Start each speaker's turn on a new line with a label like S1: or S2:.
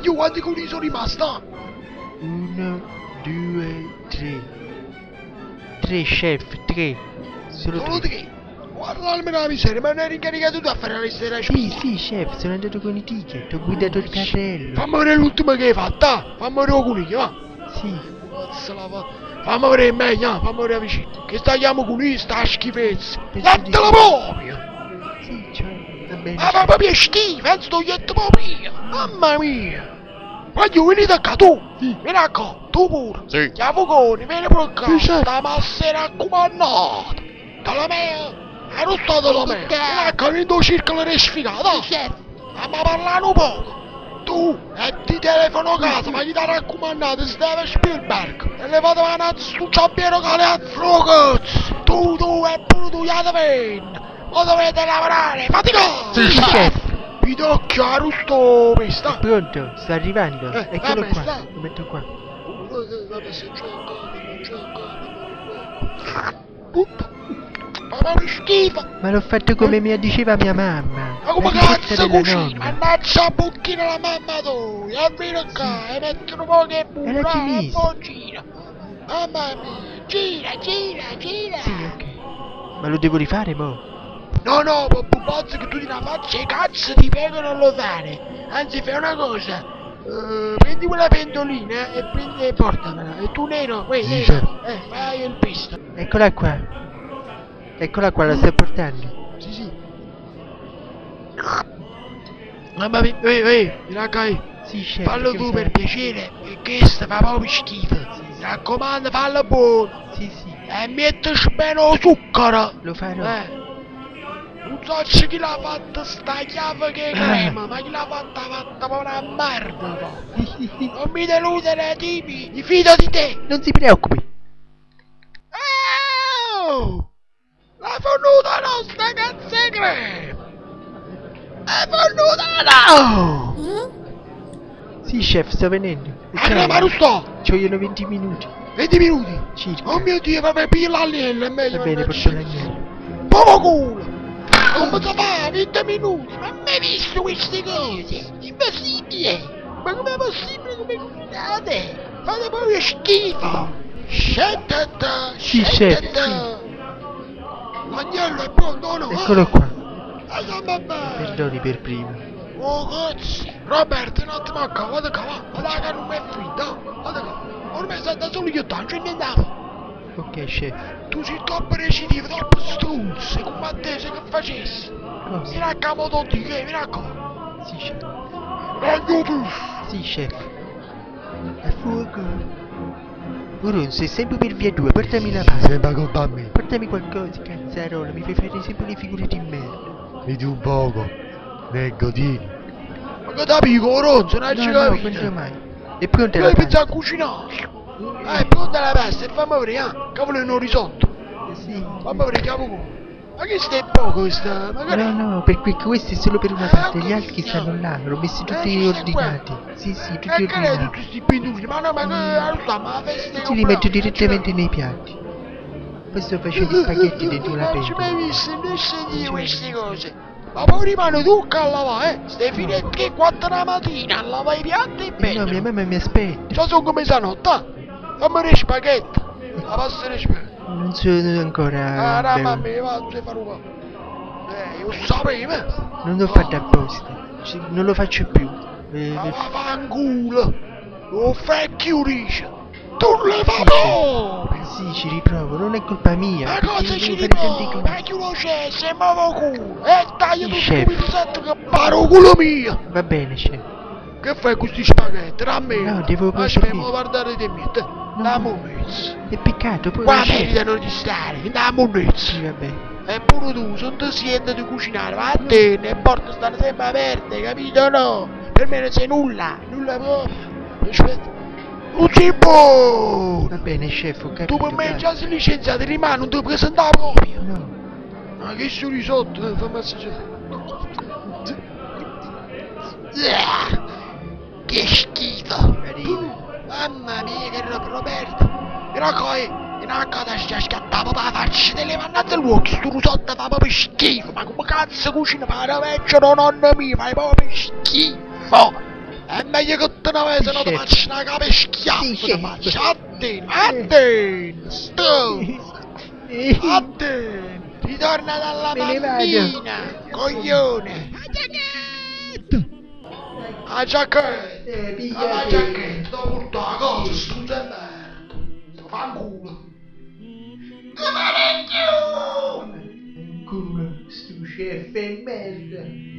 S1: Guagliù, quanti culi sono rimasta?
S2: Uno, due, tre. Tre, chef, tre. Solo
S1: Solo
S2: tre.
S1: tre. Guarda almeno la miseria, ma non eri incaricato tu a fare la lista della
S2: Sì,
S1: spesa.
S2: sì, chef, sono andato con i ticket, ho guidato il carrello.
S1: Fammi vedere l'ultima che hai fatta, fammi vedere il coniglio, va.
S2: Sì.
S1: Cazzo la fa. Fammi vedere meglio, ah, fammi vedere vicino. Che stagliamo con lui, sta schifezza.
S2: Penso di
S1: Lettela
S2: sì.
S1: proprio!
S2: Sì, cioè, va bene.
S1: Ma
S2: chef.
S1: proprio schifo, anzi toglietto proprio! Mamma mia! Voglio venire qua tu!
S2: Sì.
S1: Vieni qua, tu pure!
S3: Sì.
S1: Chiavocone, vieni pure qua!
S2: Sì, chef.
S1: Sta massa raccomandata! Dalla mia! È non stato la mia! Vieni qua, vieni dove circolo di sfigata!
S2: Sì, chef.
S1: Fammi parlare un poco! Tu, e ti telefono a casa, ma chi ti ha raccomandato Steven Spielberg? E levate la su Giampiero Galeazzo, cazzo! Tu, tu, e pure tu, Iatavin! Ma dovete lavorare, faticate!
S3: Sì,
S2: Sì, chef.
S1: Pidocchio, a rusto, questa!
S2: È pronto, sta arrivando.
S1: Eh,
S2: Eccolo
S1: vabbè,
S2: qua,
S1: sta.
S2: lo metto qua.
S1: Vabbè, se c'è ancora, non c'è ancora. Tutto. Ma proprio schifo!
S2: Ma l'ho fatto come mi diceva mia mamma.
S1: Ma come
S2: La ricetta
S1: cazzo
S2: della
S1: cucini?
S2: nonna.
S1: Mannaggia bucchina la mamma tua! E vieni qua e metti un po' che
S2: E
S1: burro
S2: la
S1: e
S2: cinese.
S1: poi gira! Mamma mia! Gira, gira, gira!
S2: Sì, ok. Ma lo devo rifare, mo?
S1: No, no, Pupazzo che tu ti la faccia e cazzo ti prego non lo fare! Anzi fai una cosa! Prendi quella pentolina e prendi e portamela! E tu nero, uè,
S3: Sì,
S1: nero,
S3: certo.
S1: fai il pesto!
S2: Eccola qua. Eccola qua, la sto portando.
S1: Sì, sì. Mamma mia, ehi, ehi, vieni qua, eh.
S2: Sì, chef.
S1: Fallo
S2: che
S1: tu
S2: cosa-
S1: per piacere, che questo fa proprio schifo. Mi raccomando, fallo buono.
S2: Sì, sì,
S1: E mettici bene lo zucchero.
S2: lo farò.
S1: Eh. Non so chi l'ha fatta sta chiave che crema, ma chi l'ha fatta ha fatta proprio una merda. proprio. Non mi deludere, tipi, mi fido di te.
S2: Non si preoccupi.
S1: Oh! La fornuta nostra cazzo di crema! È fornuta no!
S2: Sì, chef, sto venendo.
S1: La crema rusto!
S2: Ci vogliono 20 minuti.
S1: 20 minuti!
S2: Circa.
S1: Oh mio Dio, vabbè, piglia l'agnello, è meglio.
S2: Va bene, porto l'agnello.
S1: Poco culo! Ma come si fa? 20 minuti! Ma mai visto queste cose? Impossibile! Ma com'è possibile come cucinate? Fate proprio schifo! Scendete!
S2: Sì, chef,
S1: Scendete! L'agnello è pronto o no?
S2: Eccolo qua.
S1: Ah, vabbè.
S2: Perdoni per primo.
S1: Oh cazzo! Roberto, un attimo a qua, vada qua, va! Vada che non mi è finita! Vada qua! Ormai sta da solo io non c'è niente da fare.
S2: Ok, chef.
S1: Tu sei troppo recidivo, troppo stronzo, come a te se che facessi?
S2: Cosa?
S1: Vieni a qua, mo te dico, vieni a qua!
S2: Sì, chef.
S1: Voglio tu!
S2: Sì, chef. A fuoco. Oron, sei sempre per via tua, portami la pasta.
S3: Sembra colpa a me.
S2: Portami qualcosa, cazzarola, mi fai fare sempre le figure di merda.
S3: Vedi un poco. Nego, tieni.
S1: Ma che da pico, Ronzo, non ci
S2: No, no,
S1: capito!
S2: quanto mai? È pronta
S1: Tu
S2: la
S1: hai pensato
S2: pasta?
S1: a cucinare! È pronta la pasta e fammi vedere, ah! Cavolo, è un risotto!
S2: Sì.
S1: Fammi vedere, cavolo! Ma che stai poco questa? Ma che
S2: No, no, perché questo è solo per una
S1: Eh,
S2: parte,
S1: ho
S2: gli altri
S1: capito.
S2: stanno là, l'ho messi tutti
S1: ci sta qua.
S2: ordinati. Sì, sì, tutti
S1: E che è
S2: ordinati.
S1: tutti questi pintucci? Ma no, ma che allora, ma la festa
S2: Tutti li metto direttamente nei piatti. Poi sto facendo gli spaghetti dentro la
S1: Non ci mai
S2: pentola.
S1: visto, né sentito queste cose. Ma poi rimane tu a lavare, eh? Stai fino alle 3, 4 la mattina a lavare i piatti e
S2: Eh no,
S1: bene.
S2: mia mamma mi aspetta.
S1: Già sono come stanotte, ah. Fammi le spaghetti. La pasta le spaghetti.
S2: Non sono ancora...
S1: Ah, no,
S2: beh,
S1: mamma mia, va, tu sei fare un po'. Io sapevo, eh.
S2: Non l'ho fatto apposta. Non lo faccio più.
S1: Ma vaffanculo. Lo vecchio dice. Tu le fa proprio.
S2: Sì, ci riprovo, non è colpa mia.
S1: Ma
S2: perché
S1: cosa
S2: io
S1: ci
S2: devo fare tante
S1: riprovi?
S2: cose.
S1: Ma chi lo c'è? Se muovo culo! E taglio
S2: Sì,
S1: tutto
S2: chef.
S1: il pisetto che paro culo mio!
S2: Va bene, chef.
S1: Che fai con questi spaghetti? Dammi!
S2: No, devo
S1: Aspetta,
S2: proseguire.
S1: mo guardare te mette. Dammi un mezzo.
S2: È peccato, poi...
S1: Qua
S2: chef.
S1: meritano di stare, dammi un mezzo.
S2: Sì, va bene.
S1: E pure tu, se non ti siente di cucinare, vattene, le porte stanno sempre aperte, capito o no? Per me non sei nulla, nulla proprio. Aspetta. Non sei buono!
S2: Va bene, chef, ho capito.
S1: Tu per me
S2: dai.
S1: già sei licenziato, rimani, non ti presentare proprio.
S2: No.
S1: Ma che sto risotto? Fammi assaggiare. Ah, Che schifo!
S2: Carino.
S1: Mamma mia che roba, Roberto! Però poi, in una cosa ci scattavo per la faccia delle mannate all'occhio, sto risotto fa proprio schifo, ma come cazzo cucina? Fa la peggio da nonna mia, fai proprio schifo! È meglio che te ne vai, se no ti
S2: Chef.
S1: faccio una capa e schiaffo,
S2: Sì,
S1: ti
S2: chef.
S1: faccio. Attento, attento, stronzo. Attento, ritorna dalla
S2: Me ne vado.
S1: mammina, coglione. La giacchetta! La giacchetta!
S2: Eh,
S1: La
S2: pigliate.
S1: giacchetta, ti porto la cosa, stronzo e merda. Ti fanculo. Ti pare più!
S2: Culo, sto chef è merda.